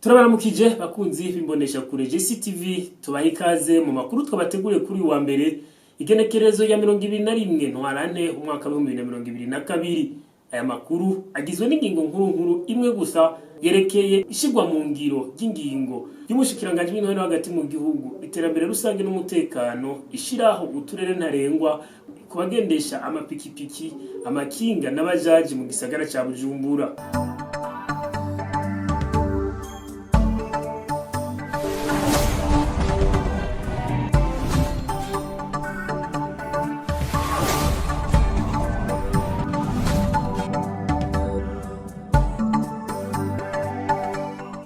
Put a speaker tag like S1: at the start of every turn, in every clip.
S1: Turabaramukije bakunzi b'imbonesha kure JCTV, tubaha ikaze mu makuru twabateguriye kuri uyu wa mbere, igenekerezo ya 21 Ntwarante umwaka wa 2022. Aya makuru agizwe n'ingingo nkuru nkuru imwe gusa yerekeye ishigwa mu ngiro ry'ingingo y'umushikiranganji w'intwaro hagati mu gihugu, iterambere rusange n'umutekano, ishiraho uturere ntarengwa ku bagendesha amapikipiki, amakinga n'abajaji mu gisagara ca Bujumbura.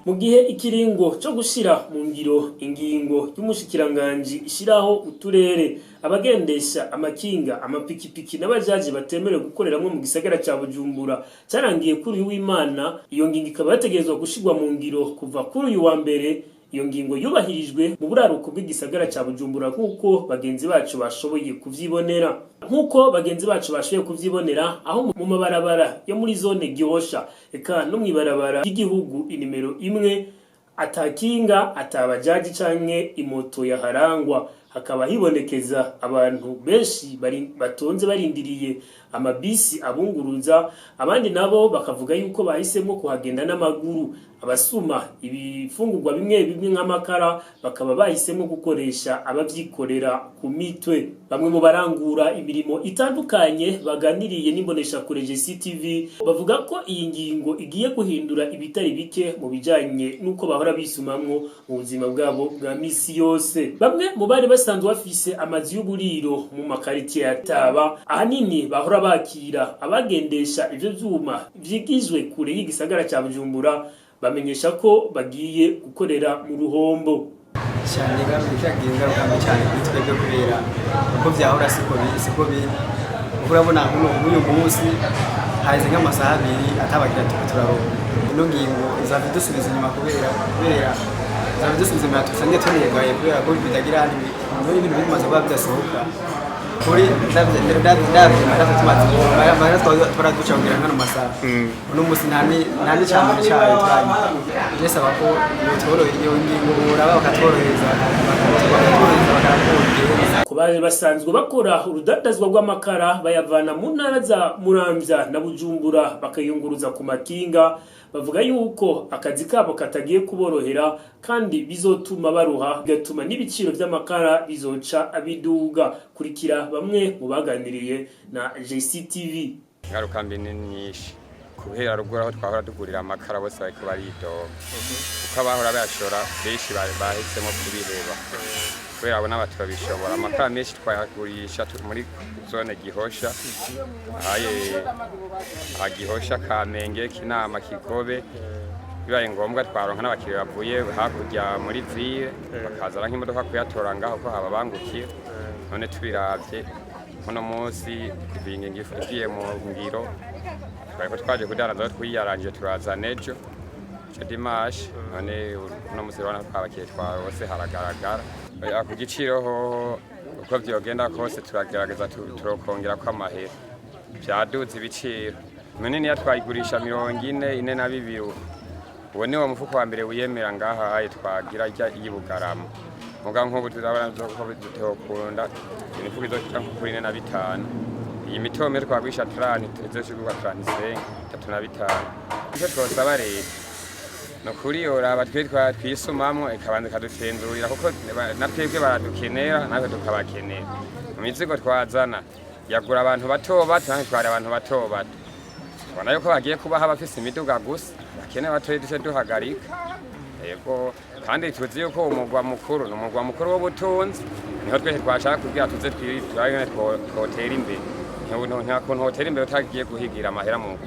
S1: Mu gihe ikiringo co gushira mu ngiro ingingo y'umushikiranganji ishiraho uturere abagendesha amakinga, amapikipiki n'abajaji batemerewe gukoreramwo mu gisagara ca Bujumbura carangiye kuri uyu w'Imana, iyo ngingo ikaba yategerezwa gushirwa mu ngiro kuva kuri uyu wa mbere. Iyo ngingo yubahirijwe mu buraruko bw'igisagara ca Bujumbura nk'uko bagenzi bacu bashoboye kuvyibonera, aho mu mabarabara yo muri zone Gihosha eka no mw'ibarabara ry'igihugu inimero 1 atakinga, atabajaji canke imoto yaharangwa, hakaba hibonekeza abantu benshi batonze barindiriye amabisi abunguruza, abandi nabo bakavuga yuko bahisemo kuhagenda n'amaguru. Abasuma ibifungurwa bimwe bimwe nk'amakara bakaba bahisemo gukoresha abavyikorera ku mitwe. Bamwe mu barangura imirimo itandukanye baganiriye n'imbonesha kure JCTV bavuga ko iyi ngingo igiye guhindura ibitari bike mu bijanye n'uko bahora bisumamwo mu buzima bwabo bwa misi yose. Bamwe mu bari basanzwe bafise amazu y'uburiro mu makaritiye ya Taba, ahanini bahora bakira abagendesha ivyo vyuma vyigijwe kure y'igisagara ca Bujumbura, bamenyesha ko bagiye gukorera mu ruhombo.
S2: Cyane byagira ingaruka mbi cyane kuri twebwe, kubera uko vyahora siko biri. Kuko urabona nk'uyu munsi haheze nk'amasaha 2 atabagira turiko turaronka. Ino ngingo izava idusubiza inyuma, kubera izava idusubiza inyuma tusange tunugaye, kubera ko bitagira ibintu bimaze kuba bidasohoka. Kuri ndavye twaraduca kugira nkano masaha, uno musi nta n'icambere cayo turanywa. Ndasaba ko iyo ngingo boraba bakatworohereza, bakatworohereza.
S1: Ku bari basanzwe bakora urudandazwa rw'amakara bayavana mu ntara za Muramvya na Bujumbura bakayunguruza ku makinga, bavuga yuko akazi kabo katagiye kuborohera kandi bizotuma baruha, bigatuma n'ibiciro vy'amakara bizoca biduga. Kurikira bamwe mu baganiriye na JCTV.
S3: Ingaruka mbi ni nyinshi. Guhera ruguru aho twahora tugurira amakara bose bariko baridoga, kuko abahora bayashora benshi bahisemo kubiheba, kubera abo n'abatobishobora. Amakara menshi twayagurisha muri zone Gihosha, ahaye aha Gihosha, Kamenge, Kinama, Kigobe. Bibaye ngombwa twaronka n'abakiriya bavuye hakurya muri ville, bakazana nk'imodoka kuyatora ngaho ko hababangukira. None tubiravye uno munsi kuva ingingo igiye mu ngiro, twariko twaje kudandaza, twiyaranje turazana ejo ico dimanche. None uno munsi urabona twabakiriye twarose, haragaragara. Ku giciro hoho, uko vyogenda kose turagerageza turokongerako amahera. Vyaduze ibiciro minini, twayigurisha 42. Uwo niwo mufuko wa mbere wiyemera ngaha aye twagira irya y'ibugarama. Muga nk'ubu turabona ko tutokunda imifuko izoshika nko kuri 45. Iyi mitome twagurisha 30 izoshika 35, 35. Icyo twosaba leta ni ukuri yoraba twe twisumamwo, ikabanza ikadutenzurira, kuko na twebwe baradukenera, natwe tukabakenera. Mu mizigo twazana yagura abantu bato bato, natwe twari abantu bato bato. Tubona yuko bagiye kubaha abafise imiduga gusa, bakene batoyi duce duhagarika. Yego, kandi tuzi yuko umugwa mukuru ni umugwa mukuru w'ubutunzi, niho twese twashaka kugira tuze turabe twotera imbere. Nta kuntu hotera imbere utagiye guhigira amahera mu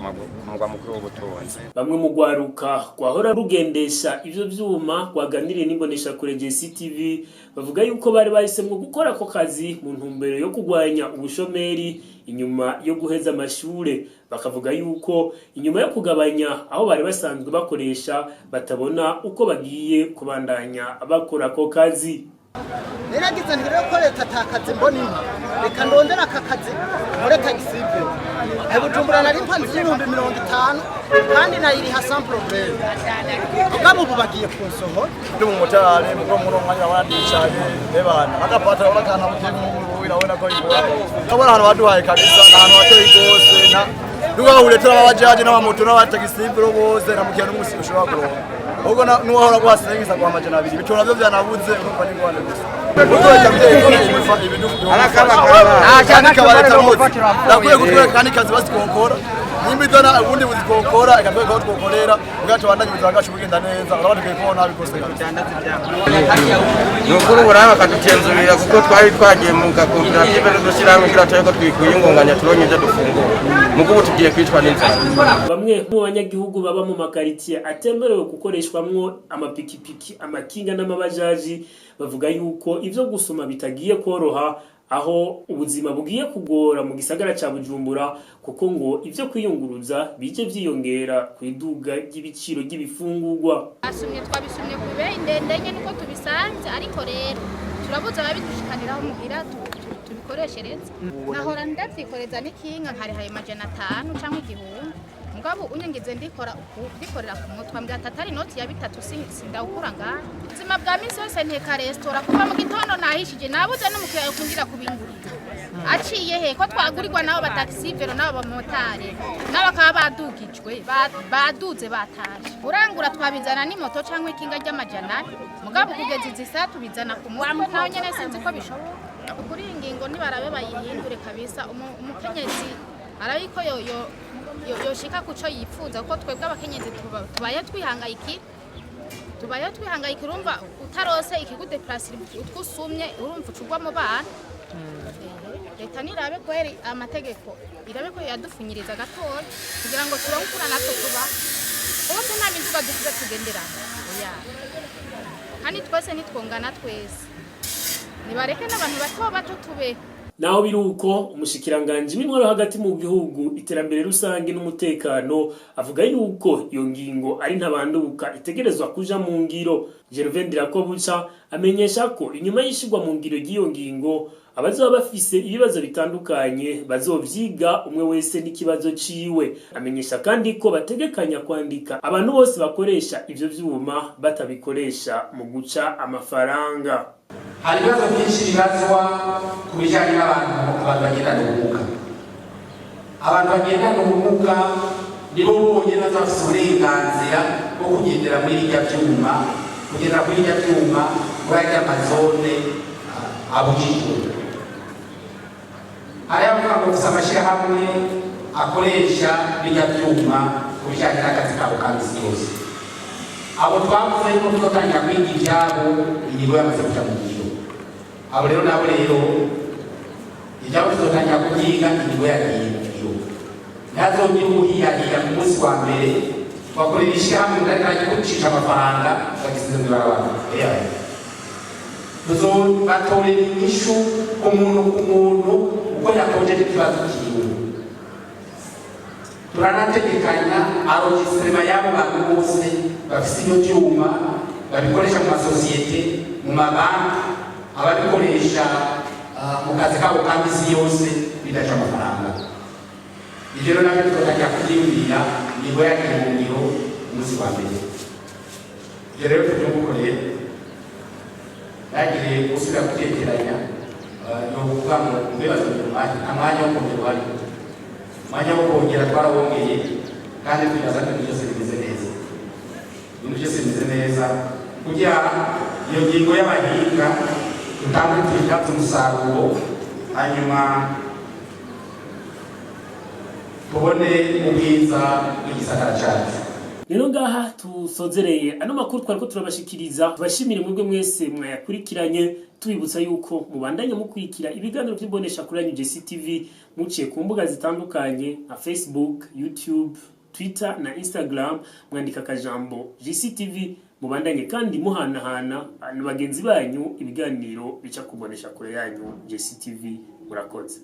S3: mugwa mukuru w'ubutunzi.
S1: Bamwe mu rwaruka rwahora rugendesha ivyo vyuma rwaganiriye n'imbonesha kure JCTV bavuga yuko bari bahisemwo gukora ako kazi mu ntumbero yo kurwanya ubushomeri inyuma yo guheza amashure. Bakavuga yuko inyuma yo kugabanya aho bari basanzwe bakoresha batabona uko bagiye kubandanya bakora ako kazi.
S4: Neragize nti rero ko leta atakazi mbona impa, reka ndondere aka kazi nkore tagisive. Bujumbura nari mpanze 50,000 kandi nayiriha sans problème, mugabo ubu bagiye kunsohora.
S5: Ndi umumotari muko muri umwanya wandicaye ebana agapata urabona kana buke urabona ko ingorane, urabona ahantu baduhaye kabisa ni ahantu hateye rwose na dugahure turababajaje n'abamoto n'abatagisi bose na mukiya n'umusi ushobora kuronka ahubwo n'uwahora guhasengiza guha 200 bitoro navyo vyanabuze. Urumva n'ingorane gusa kandi kabareta motsi ndakwiye kutwereka kandi kazi basitwokora nimba idona ubundi buzikokora ikatwereka aho twokorera kugira tubandanye ubuzima bwacu bugenda neza. Urabona dukwiye kubaho nabi rwose kabisa.
S6: Ni ukuri uburaba bakadutenzurira kuko twari twagiye mu gakoperative n'udushyirahamwe kugira turabe ko twikwiyungunganya turonke ibyo dufungura, mugo ubu tugiye kwicwa n'inzara.
S1: Bamwe mu banyagihugu baba mu makaritsiye atemerewe gukoreshwamwo amapikipiki, amakinga n'amabajaji bavuga yuko ivyo gusoma bitagiye koroha, aho ubuzima bugiye kugora mu gisagara ca Bujumbura, kuko ngo ivyo kwiyunguruza bije vyiyongera ku iduga ry'ibiciro ry'ibifungurwa.
S7: Asumye twabisumye ku beyi ndende nyene uko tubisanze, ariko rero turabuze ababidushikaniraho muhira tubikoreshereze. Nahora ndavyikoreza n'ikinga nkarihaye 500 canke 1000, mugabo unyengize ndikora ndikorera ku mutwe mbwira ati atari inoti ya 3 sindawukura ngaha. Ubuzima bwa minsi yose nteka resitora kuva mu gitondo nahishije, nabuze n'umukiriya yokungira kubingurira aciye he ko twagurirwa nabo bataxi vélo n'abo bamotari nabo bakaba badugijwe baduze bataje urangura. Twabizana n'imoto cyangwa ikinga ry'amajana 4, mugabo kugeza izi saa tubizana ku mutwe naho nyene sinzi ko bishoboka. Kuri iyi ngingo nibarabe bayihindure kabisa. Umukenyezi arabiko yo yo yoshika kuco yifuza, kuko twebwe abakenyezi tubaye twihangayikira, tubayeho twihangayikira. Urumva utarose ikigudeplacira utwo usumye, urumva ucugwa mu bana. Leta nirabe kweri amategeko, irabe ko yadufunyiriza gatoya kugira ngo turonke ukura natwe tuba ubu twe nta miduga dufite tugenderana, oya. Kandi twese nitwongana, twese nibareke n'abantu bato bato tubeho.
S1: Naho biri uko, umushikiranganji w'intwaro hagati mu gihugu, iterambere rusange n'umutekano avuga yuko iyo ngingo ari ntabanduka, itegerezwa kuja mu ngiro. Gervais Ndirakobuca amenyesha ko inyuma y'ishirwa mu ngiro ry'iyo ngingo, abazoba bafise ibibazo bitandukanye bazovyiga umwe wese n'ikibazo ciwe. Amenyesha kandi ko bategekanya kwandika abantu bose bakoresha ivyo vyuma batabikoresha mu guca amafaranga.
S8: Hari ibibazo byinshi bibazwa ku bijyanye n'abantu, abantu bagendana ubumuga. Abantu bagendana ubumuga nibo bonyine baza bafite uburenganzira bwo kugendera muri birya byuma, kugendera kuri birya byuma muri arya mazone abujijwe. Hari abavuga ngo bafite amashyirahamwe akoresha birya byuma ku bijyanye n'akazi kabo ka misi yose. Abo twavuze yuko tuzotangira kwiga ibyabo ingingo yamaze kuja mu ngiro. Abo rero nabo rero ibyabo tuzotangira kubyiga ingingo yagiye mu ngiro. Ntazongere ubuhiyahiya ku munsi wa mbere wakorera ishyirahamwe ngo ariko ajya gucisha amafaranga bagisize mu ibarabara. Tuzobatorera inyishu ku muntu ku muntu uko yakonjeje ikibazo kiwe. Turanategekanya enregistrement y'abo bantu bose bafise ibyo byuma babikoresha mu masosiyete, mu mabanki, ababikoresha mu kazi kabo ka misi yose bidaca amafaranga. Ibyo rero nabyo tuzotangira kubyiyumvira ingingo yagiye mu ngiro umunsi wa mbere. Ibyo rero tubyungukoreye ntagire gusubira gutekeranya ni ukuvuga ngo mbe bazongera umwanya, nta mwanya wo kongera uhari. Umwanya wo kongera twarawongeye kandi twibaza ko ibintu byose bimeze neza, ibintu byose bimeze neza kugira iyo ngingo y'abahinga dutange tuyibyaze umusaruro, hanyuma tubone ubwiza bw'igisagara cyacu.
S1: Rero ngaha tusozereye ano makuru twariko turabashikiriza. Tubashimire mwebwe mwese mwayakurikiranye, tubibutsa yuko mubandanya mukurikira ibiganiro by'imbonesha kuri yanyu JCTV muciye ku mbuga zitandukanye nka Facebook, YouTube, Twitter na Instagram, mwandika akajambo JCTV. Mubandanye kandi muhanahana na bagenzi banyu ibiganiro bica kumbonesha kure yanyu JCTV. Murakoze.